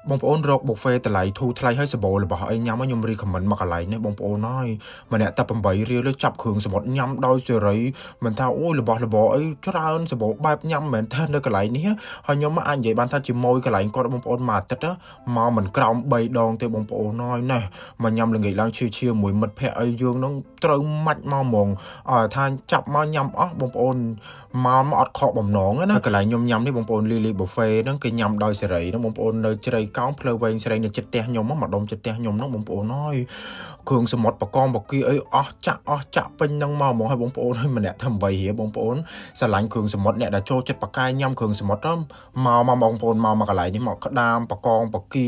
បងប្អូនរក buffet តម្លៃធូរថ្លៃហើយសម្បូររបស់អីញ៉ាំខ្ញុំ recommend មកកន្លែងនេះបងប្អូនហើយម្នាក់តែ8រៀលទេចាប់គ្រឿងសមុទ្រញ៉ាំដោយសេរីមិនថាអូយរបស់របរអីច្រើនសម្បូរបែបញ៉ាំមែនតើនៅកន្លែងនេះហើយខ្ញុំអាចនិយាយបានថាជាមួយកន្លែងគាត់បងប្អូនមួយអាទិត្យមកមិនក្រោម3ដងទេបងប្អូនហើយណែមកញ៉ាំល្ងាចឡើងឈឺឈាមួយមិត្តភ័ក្តិអីយើងនឹងត្រូវម៉ាច់មកហ្មងឲ្យថាចាប់មកញ៉ាំអស់បងប្អូនមកមកអត់ខកបំណងណាកន្លែងខ្ញុំញ៉ាំនេះបងប្អូនលីលី buffet ហ្នឹងគេញ៉ាំដោយសេរីហ្នឹងបងប្អូននៅជ្រៃកោងផ្លូវវែងស្រេងនៅចិត្តផ្ទះខ្ញុំមកដុំចិត្តផ្ទះខ្ញុំហ្នឹងបងប្អូនហើយគ្រឿងសមុទ្របកងបកគីអីអស់ចាក់អស់ចាក់ពេញហ្នឹងមកហ្មងហើយបងប្អូនហើយម្នាក់ធ្វើ8រៀលបងប្អូនស្រឡាញ់គ្រឿងសមុទ្រអ្នកដែលចូលចិត្តបកកាយញ៉ាំគ្រឿងសមុទ្រមកមកបងប្អូនមកមកកន្លែងនេះមកក្តាមបកងបកា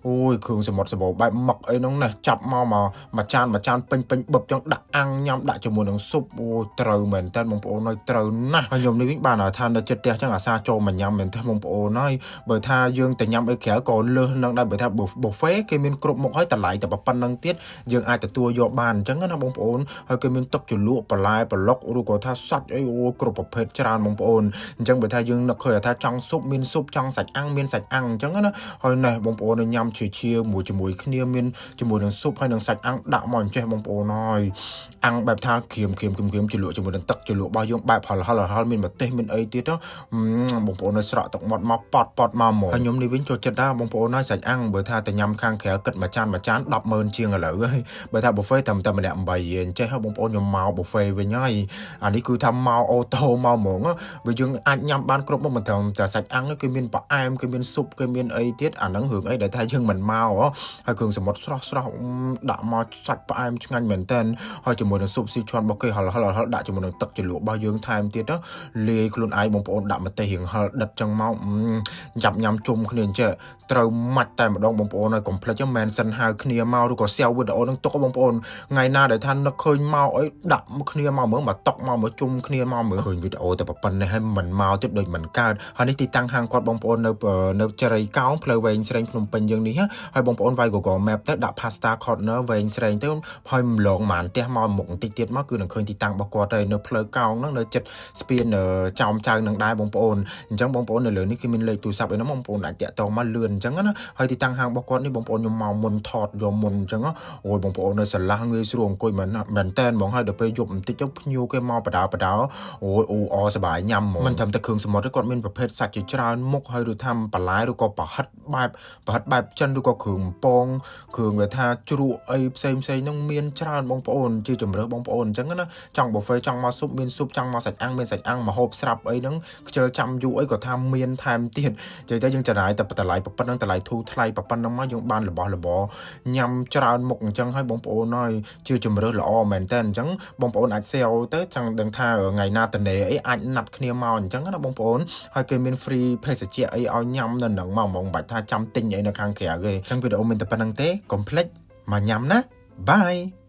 អូយគ្រឿងសមុទ្រសម្បូរបែបមឹកអីហ្នឹងណាចាប់មកមកមួយចានមួយចានពេញពេញបឹបចឹងដាក់អាំងញ៉ាំដាក់ជាមួយនឹងស៊ុបអូត្រូវមែនតើបងប្អូនហើយត្រូវណាស់ហើយខ្ញុំនេះវិញបានថានៅចិត្តផ្ទះចឹងអាសាចូលមកញ៉ាំមែនតើបងប្អូនហើយបើថាយើងទៅញ៉ាំអីក្រៅក៏លើសនឹងដែរបើថា buffet គេមានគ្រប់មុខហើយតម្លៃតែប៉ុណ្្នឹងទៀតយើងអាចទទួលយកបានអញ្ចឹងណាបងប្អូនហើយគេមានទឹកជ្រលក់បន្លែប្លុកឬក៏ថាសាច់អីអូគ្រប់ប្រភេទច្រើនបងប្អូនអញ្ចឹងបើថាយើងនឹកឃើញថាចង់ស៊ុបមានស៊ុបចង់សាច់អាំងមានសាច់អាំងអញ្ចឹងណាហើយណែបងប្អូនញ៉ាំជាជាមួយជាមួយគ្នាមានជាមួយនឹងស៊ុបហើយនឹងសាច់អាំងដាក់មកអញ្ចេះបងប្អូនហើយអាំងបែបថាក្រៀមក្រៀមក្រៀមក្រៀមជ្រលក់ជាមួយនឹងទឹកជ្រលក់របស់យើងបែបហល់ហល់ហល់មានម្ទេសមានអីទៀតបងប្អូននៅស្រក់ទឹកមាត់មកប៉ត់ប៉ត់មកហ្មងហើយខ្ញុំនេះវិញចូលចិត្តដែរបងប្អូនហើយសាច់អាំងបើថាតែញ៉ាំខាងក្រៅគិតមួយចានមួយចាន100000ជាងឥឡូវហើយបើថា buffet តែតែម្នាក់8រៀលអញ្ចេះបងប្អូនខ្ញុំមក buffet វិញហើយអានេះគឺថាមក auto មកហ្មងបើយើងអាចញ៉ាំបានគ្រប់មុខមិនត្រឹមតែសាច់អាំងគឺមានផ្អែមគឺមានស៊ុបគឺមានអីទៀតអាហ្នឹងរឿងអីដែលថាយើងមិនមកហើយគ្រឿងសមុទ្រស្រស់ស្រស់ដាក់មកសាច់ផ្អែមឆ្ងាញ់មែនតើហើយជាមួយនឹងស៊ុបស៊ីឈွန်របស់គេហល់ហល់ហល់ដាក់ជាមួយនឹងទឹកជ្រលក់របស់យើងថែមទៀតលាយខ្លួនឯងបងប្អូនដាក់ម្ទេសរៀងហឹរដិតចឹងមកចាប់ញ៉ាំជុំគ្នាអញ្ចេះត្រូវម៉ាច់តែម្ដងបងប្អូនហើយកុំភ្លេចមែនសិនហៅគ្នាមកឬក៏ share វីដេអូនឹងទុកបងប្អូនថ្ងៃណាដែលថានឹកឃើញមកអីដាក់គ្នាមកមើលមកតុកមកមើលជុំគ្នាមកមើលឃើញវីដេអូតែប៉ុណ្ណេះហើយមិនមកទៀតដូចមិនកើតហើយនេះទីតាំងហាងគាត់បងប្អូននៅនៅជ្រៃកោងផ្លូវវែងស្រេងភ្នំពេញយើងនេះហើយបងប្អូនវាយ Google Map ទៅដាក់ Pasta Corner វែងស្រេងទៅហើយម្លងម៉ានផ្ទះមកមុខបន្តិចទៀតមកគឺនឹងឃើញទីតាំងរបស់គាត់ហើយនៅផ្លូវកោងហ្នឹងនៅចិត្តស្ពានចោមចៅនឹងដែរបងប្អូនអញ្ចឹងបងប្អូននៅលើនេះគឺមានលេខទូរស័ព្ទអីហ្នឹងបងប្អូនអាចតាក់ទងមកលឿនអញ្ចឹងណាហើយទីតាំងហាងរបស់គាត់នេះបងប្អូនខ្ញុំមកមុនថតយកមុនអញ្ចឹងអូយបងប្អូននៅស្រឡះងាយស្រួលអង្គុយមែនមែនតែនហ្មងហើយដល់ពេលយប់បន្តិចទៅភ្ញៀវគេមកបដាបដាអូយអូអសប្បាយញ៉ាំហ្មងមិនត្រឹមតែគ្រឿងសមុទ្រទេគាត់មានប្រភេទសាច់ជាច្រើនមុខហើយឬថាបន្លែឬក៏ប្រហិតបែបប្រហិតបែបចិនឬក៏គ្រឿងពងគ្រឿងវាថាជ្រក់អីផ្សេងផ្សេងហ្នឹងមានច្រើនបងប្អូនជាជំរើសបងប្អូនអញ្ចឹងណាចង់ buffet ចង់មកស៊ុបមានស៊ុបចង់មកសាច់អាំងមានសាច់អាំងមកហូបស្រាប់អីហ្នឹងខ្ជិលចាំយូរអីក៏ថាមានថែមទៀតនិយាយទៅយើងចំណាយតែតម្លៃប៉ុណ្្នឹងតម្លៃធូរថ្លៃប៉ុណ្្នឹងមកយើងបានរបស់របរញ៉ាំច្រើនមុខអញ្ចឹងហើយបងប្អូនហើយជាជំរើសល្អមែនតើអញ្ចឹងបងប្អូនអាច save ទៅចង់ដឹងថាថ្ងៃណាតនេអីអាចណាត់គ្នាមកអញ្ចឹងណាបងប្អូនហើយគេមាន free ភេសជ្ជៈអីឲ្យញ៉ាំនៅនឹងមកហ្មងមិនបាច់ថាចាំទិញអីនៅខាងក្រៅទេអញ្ចឹងវីដេអូមានតែប៉ុណ្្នឹងទេកុំភ្លេចមកញ៉ាំណា Bye.